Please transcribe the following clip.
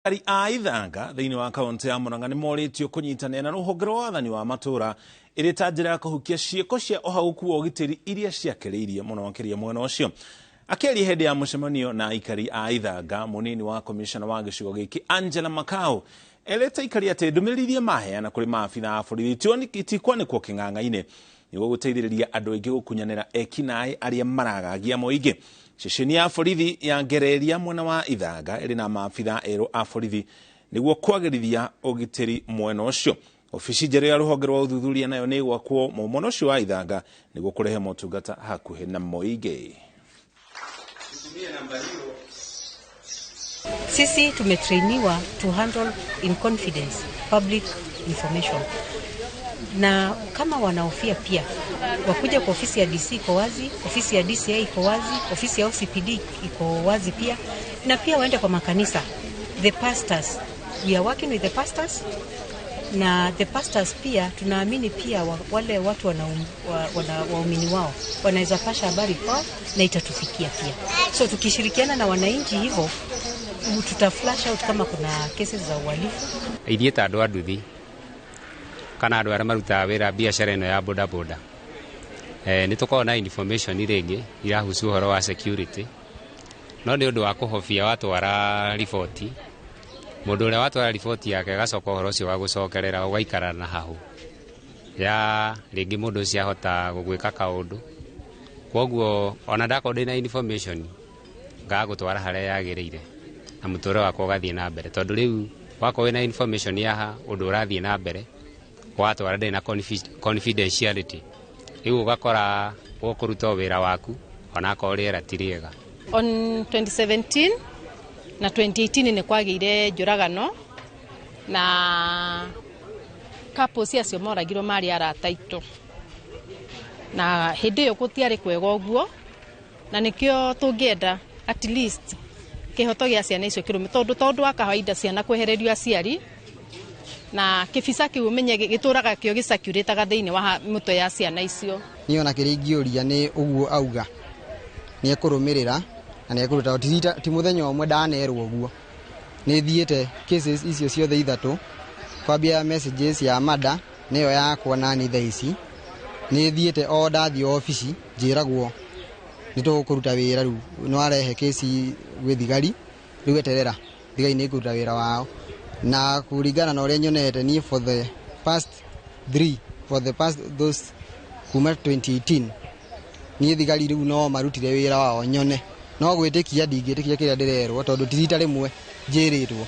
Aikari a Ithanga thĩinĩ wa kaunti ya Murang'a nĩ morĩtio kũnyitanĩra na rũhonge rwa wathani wa matũra ĩrĩ ta njĩra ya kũhukia ciĩko cia ũhagũku wa ũgitĩri iria ciakĩrĩirie mũno makĩria mwena ũcio. Akĩaria hĩndĩ ya mũcemanio na aikari a Ithanga, mũnini wa komishona wa gĩcigo gĩkĩ Angela Makau erĩte aikari atĩ ndũmĩrĩri iria maheana kũrĩ maabitha a borithi itikwanĩkwo kĩng'ang'a-inĩ nĩguo gũteithĩrĩria andũ aingĩ gũkunyanĩra ekinaĩ arĩa maragagia mũingĩ. Ceceni ya borithi ya Ngereria mwena wa Ithanga ĩrĩ na maabitha erũ a borithi nĩguo kwagĩrithia ũgitĩri mwena ũcio. Obici njerũ ya rũhonge rwa ũthuthuria nayo nĩ ĩgwakwo mwena ũcio wa Ithanga nĩguo kũrehe motungata hakuhĩ na mũingĩ. Sisi tumetrainiwa to handle in confidence public information, na kama wanahofia pia wakuja kwa ofisi ya DC iko wazi, ofisi ya DCI iko wazi, ofisi ya OCPD iko wazi pia, na pia waende kwa makanisa. The pastors, we are working with the pastors na the pastors pia tunaamini pia wale watu wana waumini wao wanaweza pasha habari kwao na itatufikia pia. So tukishirikiana na wananchi hivyo tuta flash out kama kuna cases za uhalifu. Ithuĩ ta andũ a nduthi kana andũ arĩa marutaga wĩra biacara ĩno ya boda boda, nĩ tũkoragwo na information rĩngĩ irahusu ũhoro wa security, no nĩ ũndũ wa kũhobia watwara riboti, mũndũ ũrĩa watwara riboti yake agacoka ũhoro ũcio wagũcokerera ũgaikara na hahũ ya rĩngĩ mũndũ ũcio ahota gũgwĩka kaũndũ, koguo ona ndakorwo ndĩna information ngaga gũtwara harĩa yagĩrĩire na mũtũrĩre wakwa ũgathiĩ na mbere, tondũ rĩu wakorwo wĩna information ya ũndũ ũrathiĩ na mbere watwara ndĩrĩ na confidentiality, rĩu ũgakora ũkũruta wĩra waku onakorwo rĩera ti rĩega. On 2017 na 2018 nĩ kwagĩire njũragano na couples acio moragirwo marĩ arata aitũ, na hĩndĩ ĩyo gũtiarĩ kwega ũguo, na nĩkĩo tũngĩenda at least kĩhoto gĩa ciana icio kĩrũme, tondũ wa kawaida ciana kwehererio aciari na kĩbica kĩu ũmenye gĩtũraga kĩo gĩcirculataga thĩinĩ wa mũtwe ya ciana icio. Niĩ ona kĩrĩa ingĩũria nĩ ũguo auga nĩ ekũrũmĩrĩra na nĩ ekũruta, ti mũthenya ũmwe ndanerwo ũguo, nĩ thiĩte cases icio ciothe ithatũ, kwambia messages ya mada nĩyo yakwa nani thaa ici nĩ thiĩte o ndathiĩ obici njĩragwo nĩ tũkũruta wĩra rĩu nĩ warehe kesi gwĩ thigari, rĩu eterera thigari nĩ ikũruta wĩra wao, na kũringana na ũrĩa nyonete niĩ for the past three, for the past those kuma 2018 niĩ thigari rĩu no marutire wĩra wao nyone, no gwĩtĩkia ndingĩtĩkia kĩrĩa ndĩrerwo tondũ ti rita rĩmwe njĩrĩtwo.